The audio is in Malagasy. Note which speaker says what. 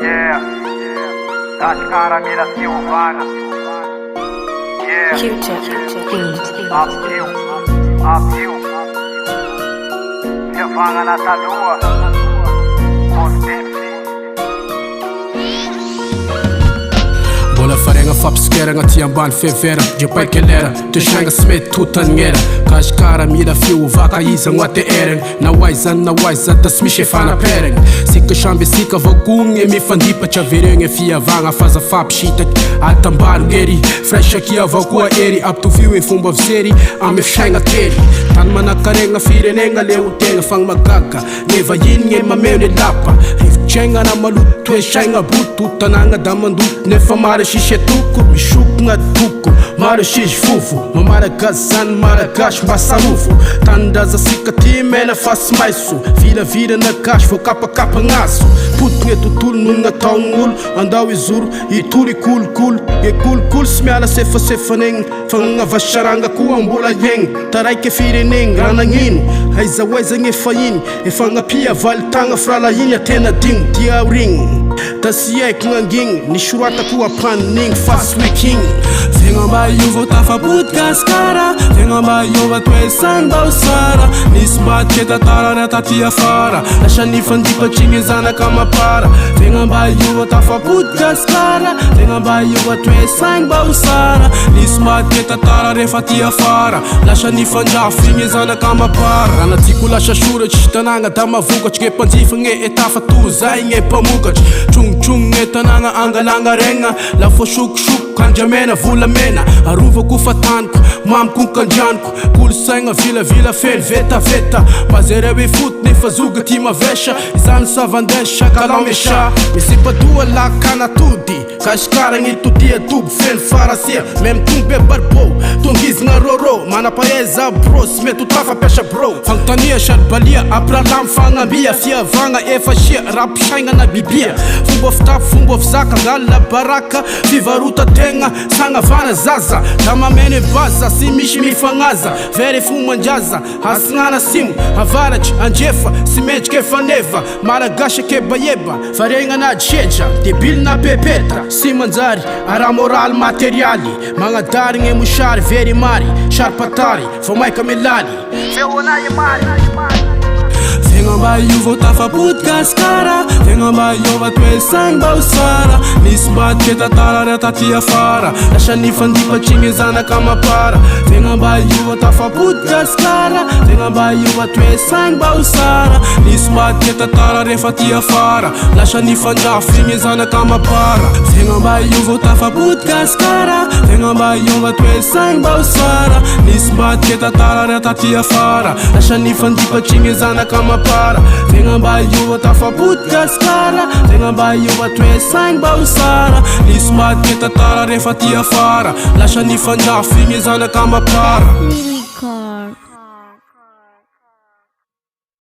Speaker 1: Yeah, Gasikara mila fiovana. Yeah,
Speaker 2: Q-tip. Beat.
Speaker 1: ampio, ampio. Fihavanana taloha. Constance.
Speaker 3: Mbola faregna fampisokeragna ty ambany fevera Drepaiky lera, toetranga sy mety totanignera Gasikara mila fiovaka izy agnoaty eragna Na ho aiza na ho aiza da tsy misy fanaperagna Sika samby sika avao koa gny mifandipatra Averegna fihavagna fa aza fampisitaky Atambaro ery, firaisaky avao koa ery Ampitovio e fomba fijery amy fisaigna tery Tany manankaregna firenegna leo tegna Fagny magaga Ny vahiny gne mameno ny lapa. Rivotr'aignana maloto toesaigna boto. Tanàgna da mandoto nefa maro sisy atoko. Misokogna toko maro sisy vovo. Mamaragasy zany malagasy mba sarovo. Tanindrazasika ty mena fa tsy maiso. Viravirana gasy voakapakapa gnazo. Potiky gne tontolo noho gnataogn'olo. Andao hizoro hitory hikolokolo. Gne kolikoly tsy miala sefasefanegny. Fa gn'avasaranga koa mbola hiaigny. Taraiky firenegny raha nagnino. Aiza ho aiza gne fahiny. Efa agnapia valitagna firalahigna tena digno dia aorigny. Da tsy haiko gn'angigny. Ny soratako ampanigny fa tsy ho ekigny.
Speaker 4: Tegna mba hiova tafapody Gasikara. Tegna mba hiova toesaigny mba ho tsara. Nisy mbadika tantara raha taty afara. Lasa nifandipatry zanaka amam-para. Tegna mba hiova tafapody Gasikara. Tegna mba hiova toesaigny mba ho tsara. Nisy mbadika tantara rehefa aty afara. Lasa nifandrafy igny zanaka amam-para.
Speaker 3: Raha natiako lasa soratry tanàgna da mahavokatry gne mpanjifa gne etafa toy zay gne mpamokatry. Trognotrogno gne tanàgna angalagna regna. Lafo sokosoko andramena volamena. Arovako fa taniko mamiko nkandrianiko. Kolosaigna vilavila feno vetaveta. Mazereo ifotony fa zoga ty mavesa. Izany savandesa kalamesa. Misy mpadoa lakanatody. Gasikara gny todia dobo feno farasia. Meme tombe barbo tongizigna rôrô. Manam-pahaiza bro sy mety ho tafampiasa bro. Fagnontania saribalia ampiralamy fagnambia. Fihavagna efa sia raha-pisaigna bibia. Fomba fitafy fomba fizaka ngala baraka. Fivarotategna sagnavana zaza. Da mameno baza sy misy mifagnaza. Very fomban-draza hasignana simo. Avaratry andrefa sy mendrika efa neva. Malagasy kebayeba varegna na jeja. Debily na pepeta sy manjary. Ara moraly materialy. Magnadary gne mosary very mary. Saripatary vao maika milaly.
Speaker 1: Feonay mary.
Speaker 4: Tegna mba hiova tafapody Gasikara. Tegna mba hiova toesaigny mba ho tsara. Nisy mbadika tantara raha taty afara. Lasa nifandipatry igny zanaka amam-para. Tegna mba hiova tafapody Gasikara. Tegna mba hiova toesaigny mba ho tsara. Nisy mbadika tantara rehefa aty afara. Lasa nifandrafy igny zanaka amam-para. Tegna mba hiova tafapody Gasikara. Tegna mba hiova toesaigny mba ho tsara. Nisy mbadika tantara raha taty afara. Lasa nifandipatry igny zanaka amam-para. Tegna mba hiova tafapody Gasikara. Tegna mba hiova toesaigny mba ho tsara. Nisy mbadika tantara rehefa aty afara. Lasa nifandrafy igny zanaka amam-para.